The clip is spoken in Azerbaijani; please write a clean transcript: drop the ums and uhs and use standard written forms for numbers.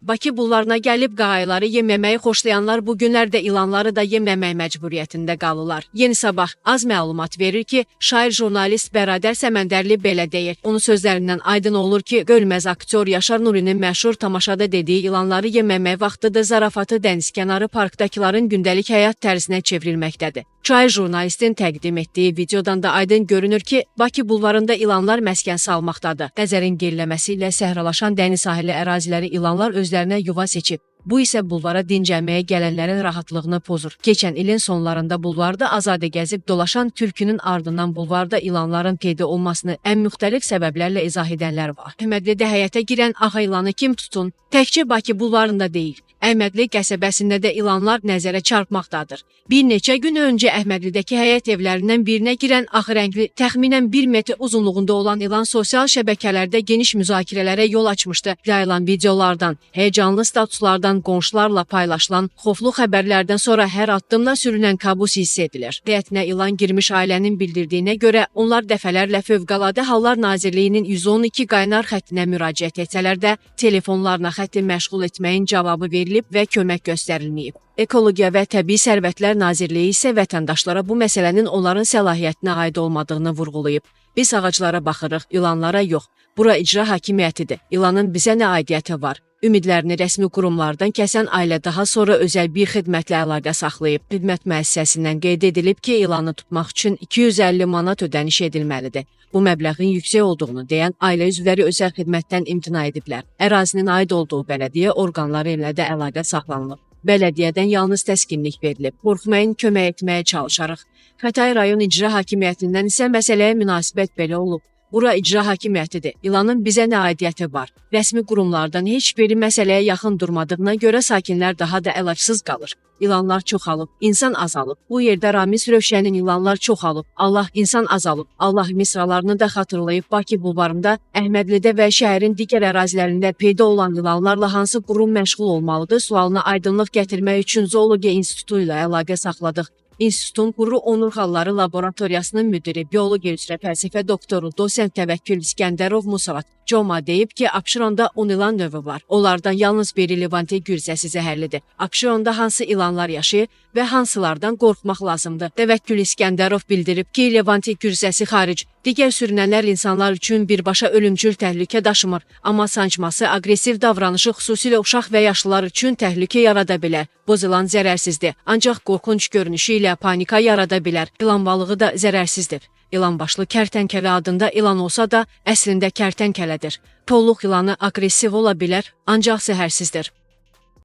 Bakı bulvarına gəlib qağayıları yemləməyi xoşlayanlar bu günlərdə ilanları da yemləmək məcburiyyətində qalırlar. Yeni Sabah az məlumat verir ki, şair jurnalist Bəradər Səməndərli belə deyir. Onun sözlərindən aydın olur ki, görünməz aktyor Yaşar Nurinin məşhur tamaşada dediyi ilanları yemləmək vaxtıdır zarafatı dənizkənarı parkdakıların gündəlik həyat tərzinə çevrilməkdədir. Şair jurnalistin təqdim etdiyi videodan da aydın görünür ki, Bakı bulvarında ilanlar məskən salmaqdadır. Xəzərin geriləməsi ilə səhralaşan dəniz sahili əraziləri ilanlar özlərinə yuva seçib. Bu isə bulvara dincəlməyə gələnlərin rahatlığını pozur. Keçən ilin sonlarında bulvarda azadə gəzib dolaşan tülkünün ardından bulvarda ilanların peyda olmasını ən müxtəlif səbəblərlə izah edənlər var. Əhmədlidə həyətə girən ağa ilanı kim tutun? Təkcə Bakı bulvarında deyil, Əhmədli qəsəbəsində də ilanlar nəzərə çarpmaqdadır. Bir neçə gün öncə Əhmədlidəki həyət evlərindən birinə girən ağ rəngli, təxminən 1 metr uzunluğunda olan ilan sosial şəbəkələrdə geniş müzakirələrə yol açmışdı. Yayılan videolardan, həyəcanlı statuslardan, qonşularla paylaşılan xoflu xəbərlərdən sonra hər addımda sürünən kabus hiss edilir. Həyətinə ilan girmiş ailənin bildirdiyinə görə onlar dəfələrlə Fövqəladə Hallar Nazirliyinin 112 qaynar xəttinə müraciət etsələr də, telefonlarına xətti məşğul etməyin cavabı verilib və kömək göstərilməyib. Ekologiya və Təbii Sərvətlər Nazirliyi isə vətəndaşlara bu məsələnin onların səlahiyyətinə aid olmadığını vurğulayıb. Biz ağaclara baxırıq, ilanlara yox. Bura icra hakimiyyətidir. İlanın bizə nə aidiyyəti var? Ümidlərini rəsmi qurumlardan kəsən ailə daha sonra özəl bir xidmətlə əlaqə saxlayıb. Xidmət müəssisəsindən qeyd edilib ki, ilanı tutmaq üçün 250 manat ödəniş edilməlidir. Bu məbləğin yüksək olduğunu deyən ailə üzvləri özəl xidmətdən imtina ediblər. Ərazinin aid olduğu bələdiyyə orqanları ilə də əlaqə saxlanılıb. Bələdiyyədən yalnız təskinlik verilib. Qorxmayın, kömək etməyə çalışarıq. Xətai rayon icra hakimiyyətindən isə məsələyə münasibət belə olub. Bura icra hakimiyyətidir. İlanın bizə nə aidiyyəti var? Rəsmi qurumlardan heç biri məsələyə yaxın durmadığına görə sakinlər daha da əlacısız qalır. İlanlar çoxalıb, insan azalıb. Bu yerdə Ramiz Rövşənin ilanlar çoxalıb, Allah insan azalıb. Allah misralarını da xatırlayıb Bakı bulvarında, Əhmədlidə və şəhərin digər ərazilərində peyda olan ilanlarla hansı qurum məşğul olmalıdır sualına aydınlıq gətirmək üçün Zoologiya İnstitutu ilə əlaqə saxladıq. İnstitutun Quru Onurğaları Laboratoriyasının müdiri, biologiya üzrə fəlsəfə doktoru, dosent Təvəkkül İskəndərov Musavat Coma deyib ki, Abşeronda 10 ilan növü var. Onlardan yalnız biri Levante gürzəsi zəhərlidir. Abşeronda hansı ilanlar yaşayır və hansılardan qorxmaq lazımdır? Təvəkkül İskəndərov bildirib ki, Levante gürzəsi xaric, digər sürünənlər insanlar üçün birbaşa ölümcül təhlükə daşımır. Amma sancması, aqressiv davranışı xüsusilə uşaq və yaşlılar üçün təhlükə yarada bilər. Boz ilan zərərsizdir, ancaq qorxunc görünüşü ilə panika yarada bilər. İlan balığı da zərərsizdir. İlanbaşlı kərtənkələ adında ilan olsa da, əslində kərtənkələdir. Tolluq ilanı aqressiv ola bilər, ancaq zəhərsizdir.